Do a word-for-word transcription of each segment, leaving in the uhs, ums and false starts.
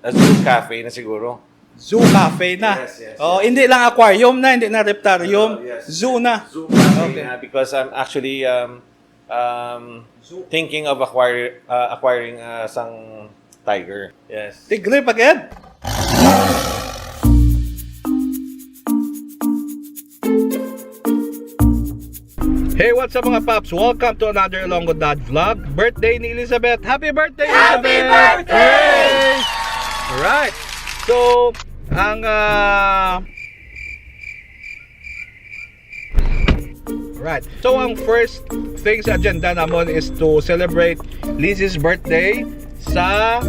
A zoo cafe na siguro. Zoo cafe na. Yes, yes, Oh, yes. Hindi lang aquarium na, hindi na reptarium. Uh, yes. Zoo na. Zoo cafe Okay. na because I'm actually, um, um, Zoo. thinking of acquire, uh, acquiring, uh, sang tiger. Yes. Tigre pa gid? Hey, what's up, mga paps? Welcome to another Ilonggo Dad vlog. Birthday ni Elizabeth. Happy birthday, Happy Elizabeth! birthday! Hooray! Alright. So, ang, ah, right. So, ang first thing sa agenda namon is to celebrate Lizzie's birthday sa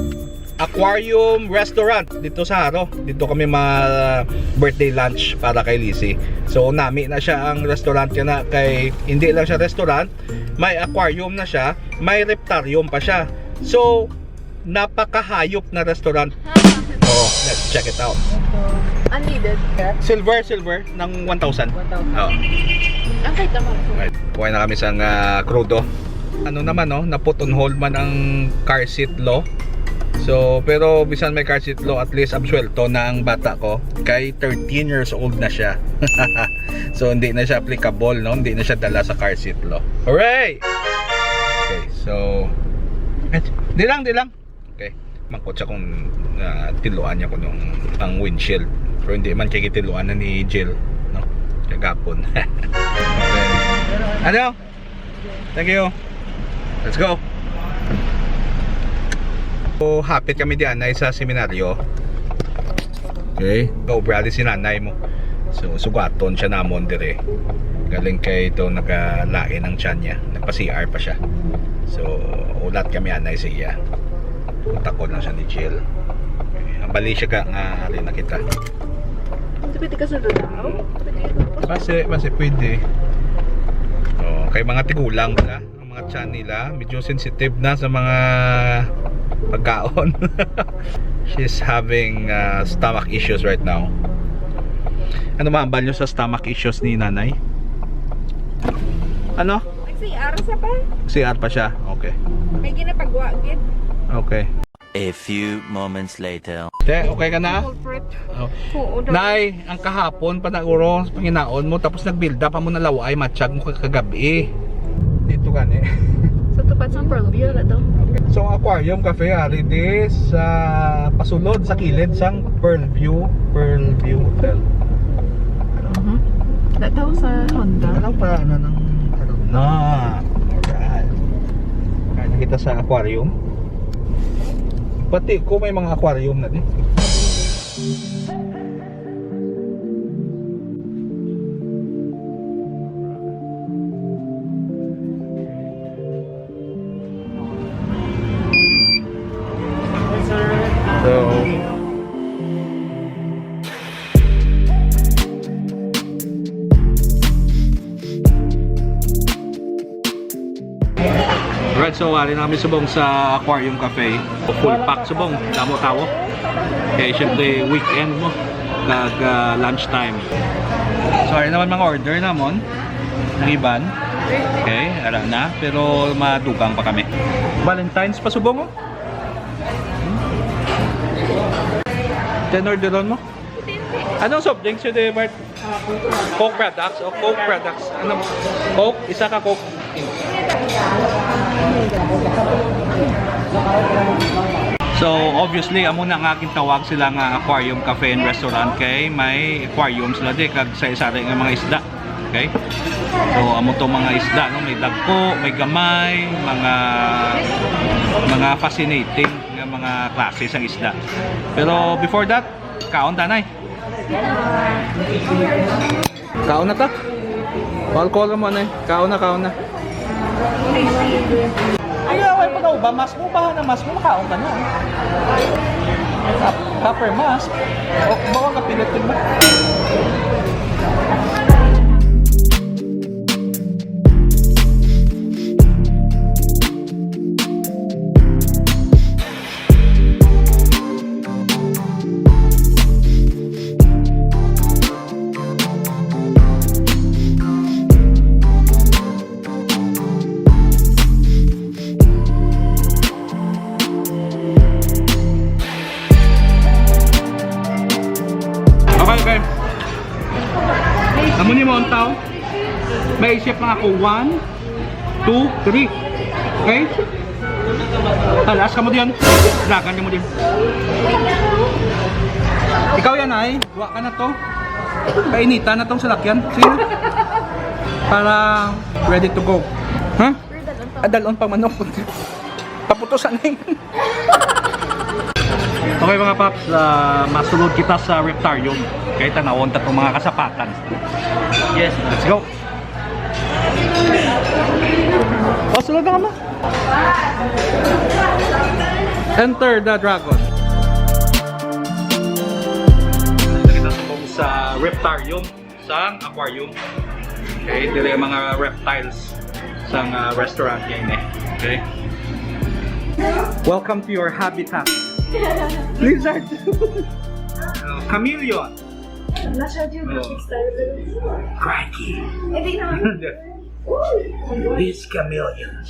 Aquarium Restaurant dito sa Jaro. Dito kami ma-birthday lunch para kay Lizzie. So, nami na siya ang restaurant niya na kay hindi lang siya restaurant, may aquarium na siya, may reptarium pa siya. So, napakahayop na restaurant. Oh, let's check it out. Unleaded. Silver, silver ng one thousand. One thousand. Oh. Ang kahit naman. Right. Kuha na kami sa, ah, crudo. Ano naman, no? Na-put on hold man ang car seat law. So, pero bisan may car seat law, at least absuelto na ang bata ko. Kay thirteen years old na siya. So, hindi na siya applicable, no? Hindi na siya dala sa car seat law. Hooray! Okay, so, eh, di lang, di lang. Okay, mangkot siya kung, ah, tiluan niya kung yung ang windshield. Pero hindi man kay tiluan na ni Jill, no? Kagapon. Ano? Thank you. Let's go. So, hapit kami di anay sa seminaryo. Okay. Obra di si nanay mo. So, sugaton siya namon dire. Galing kay ito nagalain ang tiyan niya. Nagpa-C R pa siya. So, ulat kami anay sa iya. Punta ko lang siya ni Jill. Ang bali siya ka nga ari na kita. Hindi pwede ka sa lulaw? Pwede ka sa Base, base pwede. Oh, kay mga tigulang bala, ang mga tiyan nila, medyo sensitive na sa mga pagkaon. She's having, uh, stomach issues right now. Ano mahambal nyo sa stomach issues ni nanay? Ano? Nag-C R sa pa? C R pa siya. Okay. May ginapagwa gid. Okay. A few moments later. Te, okay ka na? Culprit. Oh. Oo, daw. Nay, ang kahapon pa na uro sa panginaon mo, tapos nag-build up amo na laway, matsyag mo ka-, kagabi. Dito gani. Sa tupad sang Pearl View na to. Okay. So, Aquarium Cafe, ari di sa pasulod, sa kilid sang Pearl View, Pearl View Hotel. Mhm. Nataw sa Honda. Ano pa, ano nang, ano na? Alright. Kaya nakita sa aquarium. Pati ko may mga aquarium na di. So, Right, so wali na kami subong sa Aquarium Cafe. Full pack subong, damo tawo. Kay syempre weekend mo, kag, ah, lunch time. So, ari naman mga order namon. Ang iban. Okay, ara na. Pero madugang pa kami. Valentine's pa subong, oh. Ten orderon mo? Anong soft drinks yun, eh, Bart? Coke products o Coke products? Ano? Coke? Isa ka Coke. So, obviously, amo na nga gintawag sila nga Aquarium Cafe and Restaurant kay may aquarium sila di kag sa isa nga mga isda. Okay? So, amo to mga isda, no? May dagko, may gamay, mga mga fascinating nga mga klase sang isda. Pero before that, kaon tanay. Kaon na ta. Alcohol mo, anay. Kaon na, kaon na. Ay, away pa daw ba? Mas mo, baha na mas mo, makaon ka na. Kap-, copper mask. O, bawa ka pilit din ba? Ano mo ang tao? May isip lang ako. One, two, three. Okay? Talas ka mo diyan. Dagan niya mo diyan. Ikaw yan ay. Wa ka na to. Painita na tong salakyan. Sige na. Para ready to go. Ha? Adalon pang manok. Paputusan na yun. Okay, mga paps, ah, masulod kita sa Reptarium. Kay tanawon ta tong mga kasapatan. Yes, let's go. Oh, sulod na ka, ma. Enter the dragon. Kita sa Reptarium. Sang aquarium. Okay, diri ang mga reptiles sang, ah, restaurant niya ini. Okay? Welcome to your habitat. Lizard. Uh, chameleon. National Geographic Oh. style. Crikey. Hindi naman. This chameleon.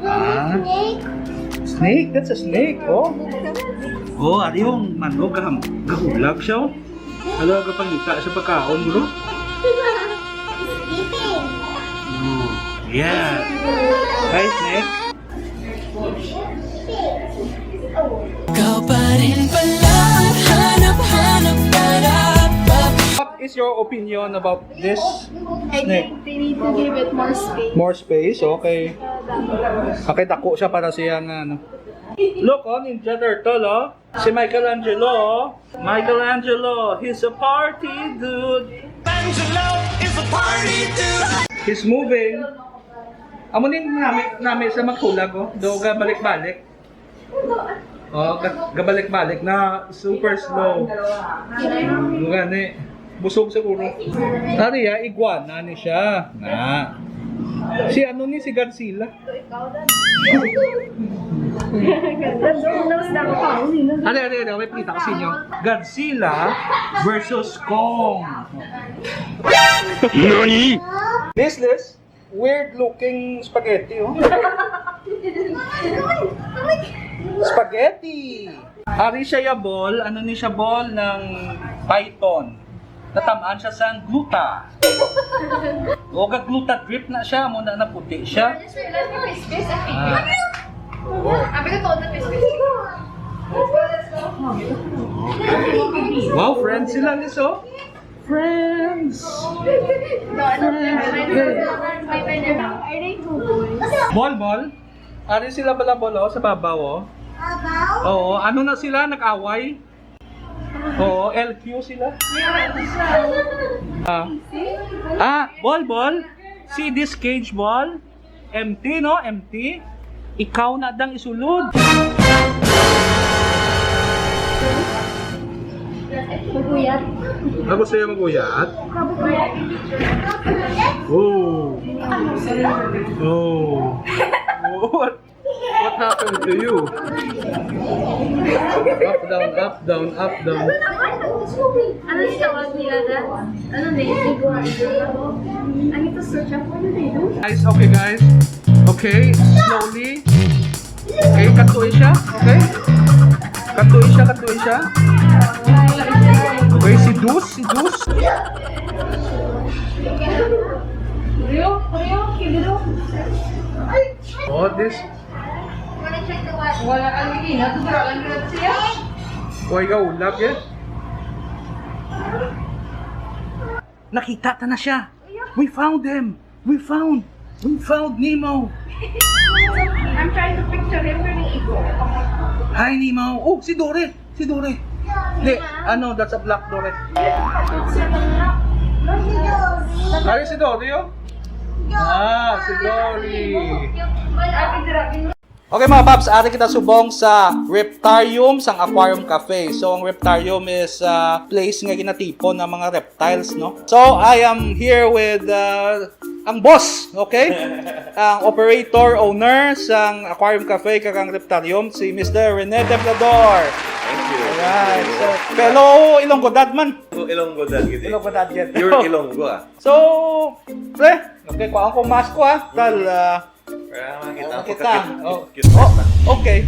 Ah. Snake? That's a snake, oh. Oh, ari yung manok, gaham-, gahulag siya, oh. Hala, gapangita sa pagkaon, bro. Oh, yeah. Hi, snake. Ikaw pa rin pala, hanap-hanap para pa- What is your opinion about this I snake? think they need to give it more space. More space, okay. Okay, dako siya para siya nga, ano. Look, oh, Ninja Turtle, oh. Si Michelangelo, oh. Michelangelo, he's a party dude. Angelo is a party dude. He's moving. Amo ning nami, nami sa maghulag, oh. Do ga balik-balik. Oh, ga-, gabalik-balik na super slow. Gani. Busog siguro. Ari, ah, iguana ni siya. Na. Si ano ni, si Godzilla? Ano, ano, ano, may pakita ko sa inyo. Godzilla versus Kong. Nani? This list, weird looking spaghetti, oh. Spaghetti! Ari siya ya ball, ano ni siya ball ng python. Natamaan siya sang gluta. O, ga gluta drip na siya, mo na naputi siya. Ah. Oo. Abi ko to, the business. Wow, friends sila ni so. Friends. Bol, bol. Ari sila bala, bol, oh, sa babaw, oh. Oo, ano na sila? Nag-away? Oo, L Q sila. Ah. Ah, bol, bol. See this cage, bol? Empty, no? Empty. Ikaw na dang isulod. Maguyat. Ako sa'yo maguyat? Oh. Oh. Oh, what, what happened to you? Up, down, up, down, up, down. Ano sa tawag nila na? Ano na yun? Iguana. Ano to, search ako? Ano na yun? Guys, okay, guys. Okay, slowly. Okay, katuy siya. Okay? Katuy siya, katuy siya. Okay, si Dus, si Dus. Rio, Rio, Rio. Oh, this. Wala, ano yun? Natutural lang yun siya. Uy, ikaw, love, eh. Nakita ta na siya. We found him. We found. We found Nemo. I'm trying to picture him when he go. Hi, Nemo. Oh, si Dory. Si Dory. Di, ano, that's a black Dory. Ari si Dory, oh. Ah, si Dory. Okay, mga paps, ari kita subong sa Reptarium sang Aquarium Cafe. So, ang Reptarium is, ah, place nga ginatipon ang mga reptiles, no? So, I am here with, ah, ang boss, okay? Ang operator, owner sang Aquarium Cafe kag ang Reptarium, si Mister Rene Temblador. Thank you. Alright. So, pero Ilonggo dad man. Oh, Ilonggo dad gid. Ilonggo dad gid. You're Ilonggo, ah. So, pre, okay, kuha ko mask ko, ah. Tal, ah, Para makita Kita. Cute, Oh. cute Oh, na. Okay.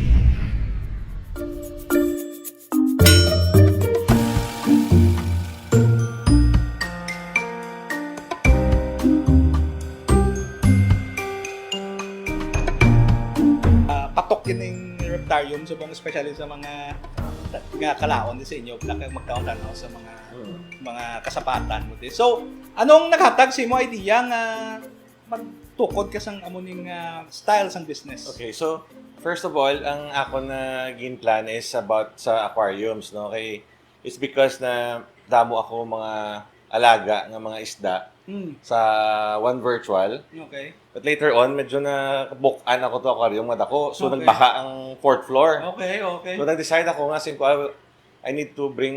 Subong, especially sa mga nga kalaon di sa inyo, na kag magtaon-tanaw sa mga Mm. mga kasapatan mo di. So, anong naghatag sa imo idea nga magtukod ka sang amo ning, ah, style sang business? Okay, so first of all, ang ako na gin plan is about sa aquariums, no? Kay it's because na damo ako mga alaga nga mga isda Mm. sa One Virtual. Okay. But later on, medyo na book-an ako to aquarium nga dako. So, Okay. nagbaha ang fourth floor. Okay, okay. So, nag-decide ako nga, singko, I, I need to bring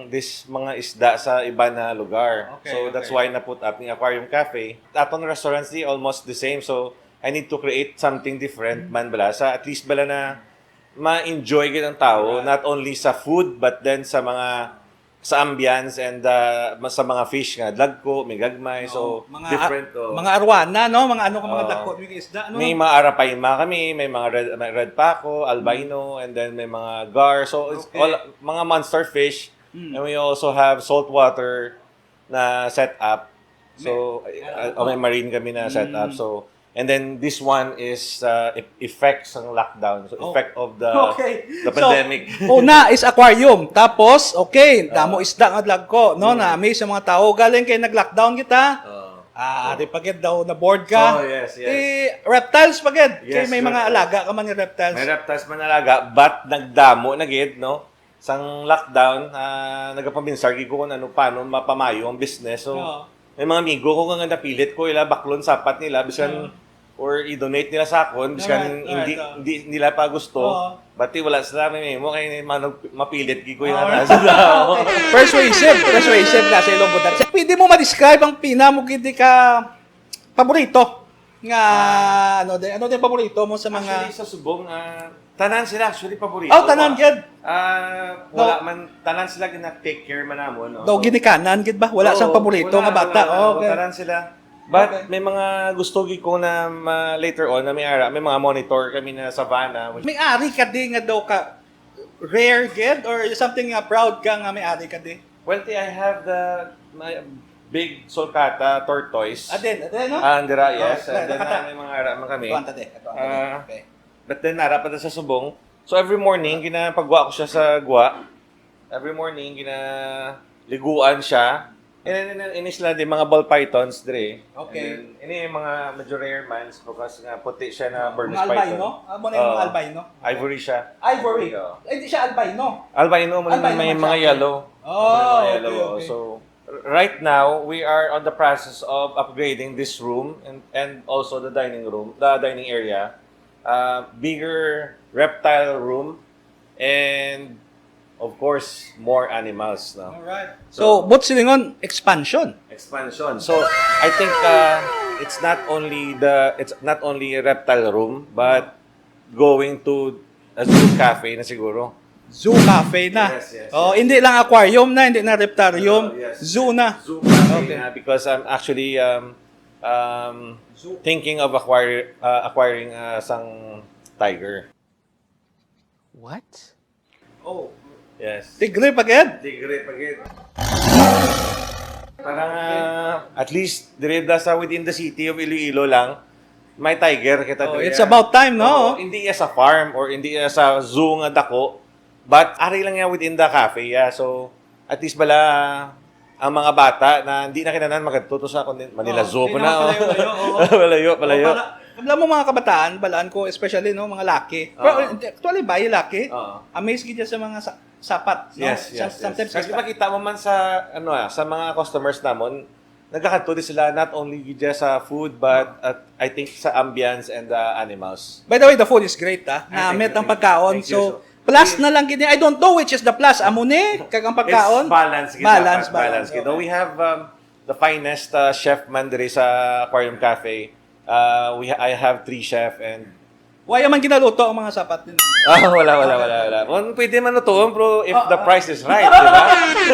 this mga isda sa iba na lugar. Okay, So, that's okay. why na-put up ni Aquarium Cafe. Atong restaurants di almost the same. So, I need to create something different Mm. man bala. Sa at least bala na ma-enjoy gid ang tao, Right. not only sa food, but then sa mga, sa ambience and, ah, ma-, sa mga fish nga dagko, may gagmay. So, Oo, mga different, ar-, oh. mga arwana, no? Mga ano ka, mga Oo. dagko, mga isda, no? May mga arapaima kami, may mga red, may red paco, albino, and then may mga gar. So, it's Okay. all mga monster fish. Mm. And we also have saltwater na setup. So, May, uh, oh, may marine kami na setup. Mm. So, and then this one is, uh, e-, effects ng lockdown. So, Oh. effect of the, Okay. the So, pandemic. una is aquarium. Tapos, okay, damo Ah. isda nga dagko, no? Mm. Na-amaze ang mga tao. Galing kay nag-lockdown kita. Oh. Ah, Oh. di pa gid daw na-bored ka. Oh, yes, yes. Eh, reptiles pa gid. Kay Yes, may mga reptiles. alaga ka man nga reptiles. May reptiles man alaga, but nagdamo na gid, no? Sang lockdown, ah, nagapabinsar gid ko kung ano, paano mapamayo ang business. So, Oo. may mga amigo ko nga napilit ko ila baklon sapat nila, bisan, Oo. or i-donate nila sa akon, bisan Alright, hindi, alright, oo. hindi nila pa gusto. Oo. Bati wala sila may mo kay manag-, mapilit gid ko yung Oo. atas. Persuasive, persuasive na sa Ilonggo. Pwede mo ma-describe ang pina mo gid ka paborito nga, Ah. ano din, ano din paborito mo sa mga Actually, sa Subong, ah, tanan sila actually paborito Oh, tanan ko. gid. Ah, wala No. man, tanan sila gina-take care man namon, no? Daw So, ginikanan gid ba? Wala sang Oo, paborito wala, nga bata. wala, wala. Oh, okay. Tanan sila. But Okay. may mga gusto gid ko na ma-, later on na may ara, may mga monitor kami na Savannah. May ari ka di nga daw ka rare gid or something nga proud ka nga may ari ka di? Well, ti, I have the, my big sulcata tortoise. Ah, din, ah, din, no? Ah, andira, Oh, yes. na-, And then, nakata- ah, may mga ara man kami. Ito, anta di, ito, anta di. Ah, Okay. but then, ara pa sa Subong. So, every morning, ginapagwa ko siya sa gwa. Every morning, ginaliguan siya. And then, ini, ini sila di, mga ball pythons, dire. Okay. And then, ini yung mga medyo rare mans because nga puti siya na Burmese Mga python. albino? Ah, muna yung mga Oo. albino? Ivory siya. Ivory? Oo. Eh, di siya albino? Albino, may, Albino may man mga siya. yellow. Oh, May mga okay, yellow, okay. So, r-, right now, we are on the process of upgrading this room and, and also the dining room, the dining area. Uh, bigger reptile room and, of course, more animals, no? Alright. So, So, but silingon, expansion. Expansion. So, I think, uh, it's not only the, it's not only a reptile room, but going to a zoo cafe na siguro. Zoo cafe na. Yes, yes, Oh, yes. hindi lang aquarium na, hindi na reptarium. Uh, yes. Zoo na. Zoo cafe Okay. na because I'm actually, um, um, Zoo. thinking of acquire-, uh, acquiring, uh, sang tiger. What? Oh. Yes. Tigre pa gid? Tigre pa gid. Para nga, at least, dire da sa within the city of Iloilo lang, may tiger kita Oh, diri, it's ah. about time, no? Oo, hindi iya sa farm or hindi iya sa zoo nga dako, but ari lang iya within the cafe, yeah. So, at least bala, ang mga bata na hindi na kinahanglan magadto to sa kundi Manila Oo, Zoo hindi ko na na. Malayo-layo, oo. Malayo, Oo, malayo. Para, alam mo, mga kabataan, balaan ko, especially, no, mga laki. Pero, Oo. Actually, ba, yung laki? Oo. Amazed gid siya sa mga sa-, sapat, no? Yes, Some-, yes, yes. sometimes Kasi isda. Makita mo man sa, ano, ah, sa mga customers namon, nagakadto di sila not only gid sa food, but at, I think, sa ambience and the animals. By the way, the food is great, ah. Ay, thank Namit you, ang thank you. pagkaon. Thank you. So, So, plus we na lang gid. I don't know which is the plus. Amo ni, kag ang pagkaon. It's balance gid Balance, dapat, balance. balance gid. Okay. We have, um, the finest, uh, chef man diri sa Aquarium Cafe. Uh, we ha-, I have three chef and Wala man ginaluto ang mga sapat din. Ah, wala, wala, Okay. wala, wala. Well, pwede man lutuon, pero if Oh, the ah. price is right, di ba?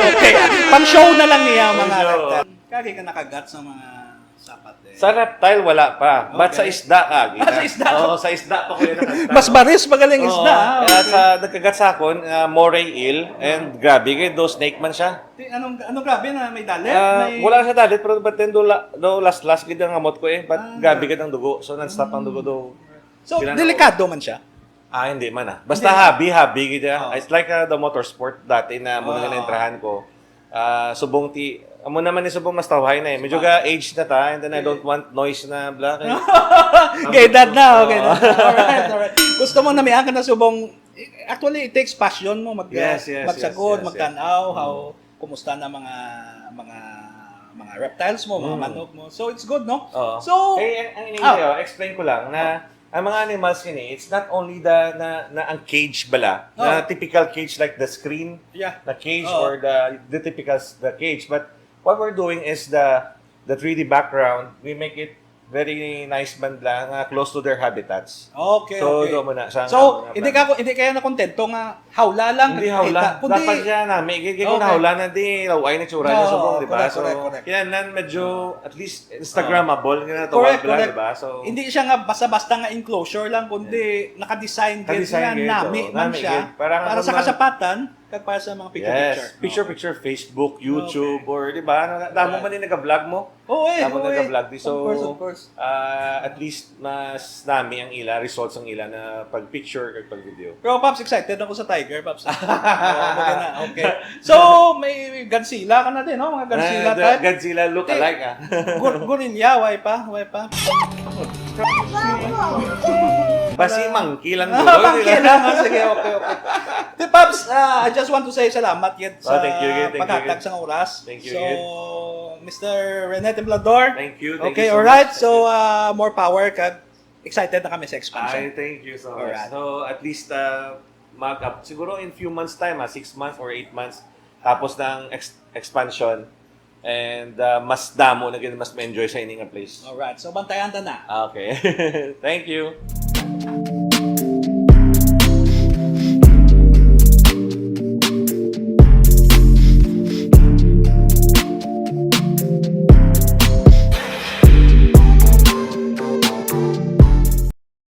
Okay. Pang show na lang niya, mga Pang show. Kagi ka nakagat sa mga sapat eh. Sa reptile, wala pa. But Okay. sa isda, kagi Ah, sa na. isda. Oo, sa isda pa ko yung nakagat. Mas baris pa galing Oo, isda, ah. Kaya Okay. sa nagkagat sa akon, ah, moray eel, and grabe, kay do snake man siya. Ti-, anong, anong grabe na may dalit? Ah, May wala siya dalit, pero but then do la-, do last-last gid ang amot ko eh. But Ah. grabe gid ang dugo. So, non-stop ang dugo do. So, Kailangan delikado man siya? Ah, hindi man ah. Basta hobby, hobby gid ah. It's like uh, the motorsport dati na mo na entrahan ko. Ah, subong ti amo naman ni subong mas tawhay na eh. Medyo ga age na ta, and then I don't want noise na bla. Kay Kay edad na, okay na. Alright, alright. Gusto mo namian ka na subong, actually, it takes passion mo mag, Yes, yes, magsagod, yes, yes, yes. Magtan-aw, how, kumusta na mga, mga, mga reptiles mo, mga Mm. manok mo. So, it's good, no? Oo. So, Eh, ang, ang ah. Inyo, explain ko lang na ang mga animals ini, it's not only the, na, na ang cage bala, na Oh. typical cage like the screen, Yeah. the cage Oo. or the, the typical s- the cage, but what we're doing is the, the three D background, we make it very nice man lang, uh, close to their habitats. Okay, So, okay. doon mo na, sa So, mga hindi plan. ka, hindi kaya nakontento nga hawla lang Hindi nakita, hawla. Kundi, Dapat siya na, may gigil ko Okay. na hawla na di, laway na tsura niya Oo, subong, di ba? correct, So, correct, correct. Kaya nan medyo, at least, Instagrammable nga na Correct, tawag lang, correct. di ba? So, Hindi siya nga basta-basta nga enclosure lang, kundi naka-design gid Naka-design nga gid, nami oo. man Nami siya gid. Para Para sa naman kasapatan, kag para sa mga picture-picture. Yes. Picture-picture, Facebook, YouTube, Okay. or, di ba? Ano, damo Right. man yung nag-vlog mo. Oo, eh, Damo oo, eh. nag-vlog di. So, Of course, of course. ah, at least mas nami ang ila, results ang ila na pag-picture kag pag-video. Pero, Paps, excited ako sa tiger, Paps. Oo, okay na. Okay. So, may Godzilla ka na din, no? Mga Godzilla Ah, the type. Godzilla look Ti- alike, ah. Gor- gorilla, why pa? Why pa? Basi monkey lang Ah, dulo, monkey di ba? lang. Ah, sige, okay, okay. Ti, Paps, ah, I just want to say salamat yet Oh, sa thank you, thank you, thank you. paghatag sa oras. Thank you, So, yet. Mister Rene Temblador. Thank you, thank Okay, you so alright. much. So, ah, more power kag excited na kami sa expansion. Ay, thank you so much. Alright. So, at least, uh, mag siguro in few months time, ah, six months or eight months, tapos ng ex- expansion, and uh, mas damo na gid, mas ma-enjoy sa ining nga place. Alright. So, bantayan ta na. Okay. Thank you.